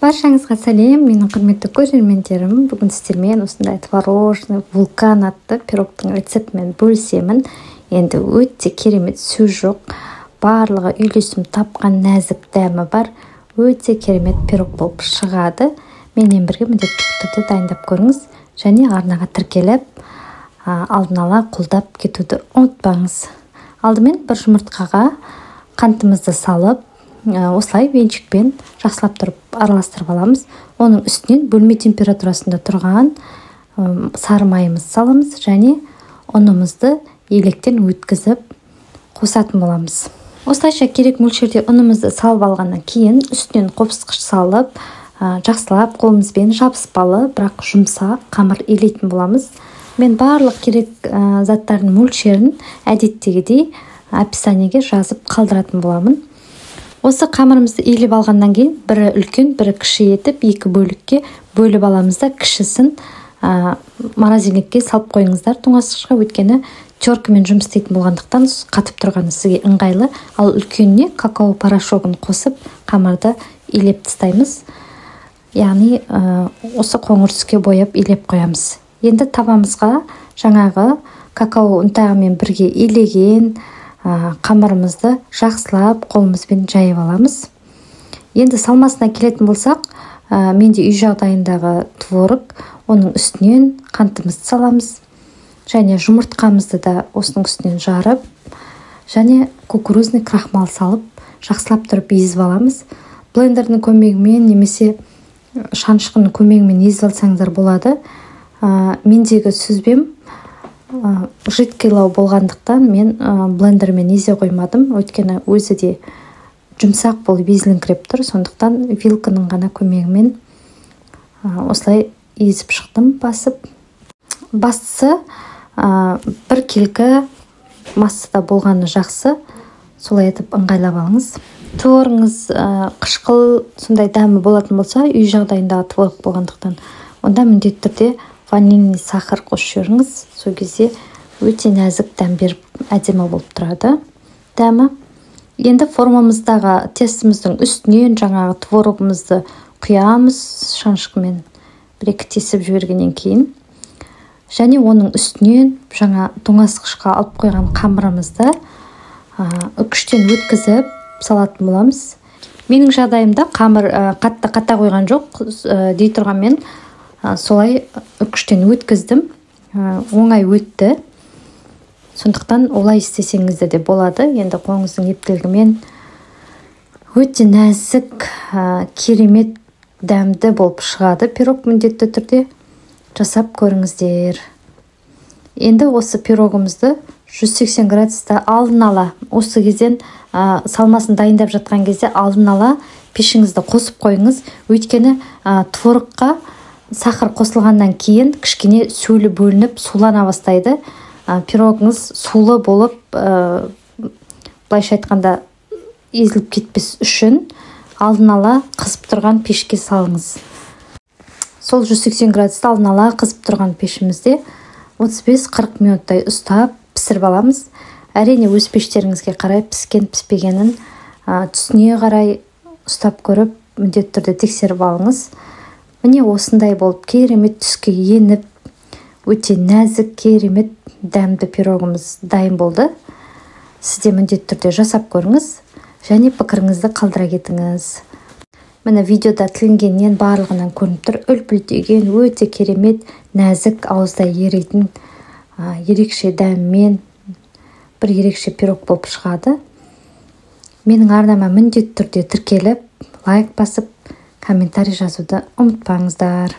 Баршаңызға сәлем, менің құрметті көрермендерім. Бүгін сіздермен осындай творожный вулкан атты пирогтың рецептімен бөлісемін. Енді өте керемет, сөз жоқ. Барлығы үйлесім тапқан нәзік дәмі бар. Өте керемет пирог болып шығады. Менімен бірге міндетті түрде дайындап көріңіз және арнаға тіркеліп, алдын ала қолдап кетуді ұмытпаңыз. Алдымен бір жұмыртқаға қантымызды салып, осылай венчикпен жақсылап тұрып араластырып аламыз. Оның үстінен бөлме температурасында тұрған сары майымызды саламыз және ұнымызды електен өткізіп қосатын боламыз. Осылайша керек мөлшерде ұнымызды салып алғаннан кейін үстінен қопсытқыш салып, жақсылап қолымызбен жабыспалы, бірақ жұмсақ қамыр илейтін боламыз. Мен барлық керек заттардың мөлшерін әдеттегідей описаниеге жазып қалдыратын боламын. Осы қамырымызды илеп алғаннан кейін бірі үлкен, бірі кіші етіп екі бөлікке бөліп аламыз да, кішісін морозильникке салып қойыңыздар тоңазытқышқа, өйткені теркамен жұмыс істейтін болғандықтан қатып тұрғаны сізге ыңғайлы. Ал үлкеніне какао порошогын қосып қамырды илеп тастаймыз. Яғни осы қоңыр түске бояп илеп қоямыз. Енді табамызға жаңағы какао ұнтағымен бірге илеген қамырымызды жақсылап қолымызбен жайып аламыз. Енді салмасына келетін болсақ, менде үй жағдайындағы творог, оның үстінен қантымызды саламыз және жұмыртқамызды да осының үстінен жарып, және кукурузный крахмал салып жақсылап тұрып езіп аламыз. Блендердің көмегімен немесе шанышқының көмегімен езіп алсаңыздар болады. Мендегі сүзбем жидкийлау болғандықтан мен блендермен езе қоймадым, өйткені өзі де жұмсақ болып езіліңкіреп тұр, сондықтан вилканың ғана көмегімен осылай езіп шықтым басып. Бастысы бір келкі массада болғаны жақсы, солай етіп ыңғайлап алыңыз. Творогыңыз қышқыл сондай дәмі болатын болса, үй жағдайындағы творог болғандықтан, онда міндетті түрде ванильный сахар қосып жіберіңіз. Сол кезде өте нәзік дәм беріп әдемі болып тұрады дәмі. Енді формамыздағы тестіміздің үстінен жаңағы творогымызды құямыз шанышқымен бір-екі тесіп жібергеннен кейін, және оның үстінен жаңа тоңазытқышқа алып қойған қамырымызды үкіштен өткізіп салатын боламыз. Менің жағдайымда қамыр қатты қата қойған жоқ, дей тұрғанмен солай үкіштен өткіздім, оңай өтті. Сондықтан олай істесеңіздер де болады. Енді қолыңыздың ептілігімен өте нәзік, керемет дәмді болып шығады пирог, міндетті түрде жасап көріңіздер. Енді осы пирогымызды 180 градуста алдын ала, осы кезден салмасын дайындап жатқан кезде алдын ала пешіңізді қосып қойыңыз. Өйткені творогқа сахар қосылғаннан кейін кішкене сөлі бөлініп сулана бастайды. Пирогыңыз сулы болып, былайша айтқанда езіліп кетпес үшін алдын ала қызып тұрған пешке салыңыз. Сол 180 градуста алдын ала қызып тұрған пешімізде 35-40 минуттай ұстап пісіріп аламыз. Әрине өз пештеріңізге қарай піскен піспегенін түсіне қарай ұстап көріп міндетті түрде тексеріп алыңыз. Міне осындай болып керемет түске еніп, өте нәзік, керемет дәмді пирогымыз дайын болды. Сіз де міндетті түрде жасап көріңіз және пікіріңізді қалдыра кетіңіз. Міне видеода тілінгеннен барлығынан көрініп тұр, үлпілдеген өте керемет нәзік, ауызда еритін ерекше дәммен бір ерекше пирог болып шығады. Менің арнама міндетті түрде тіркеліп, лайк басып, комментарий жазуды ұмытпаңыздар.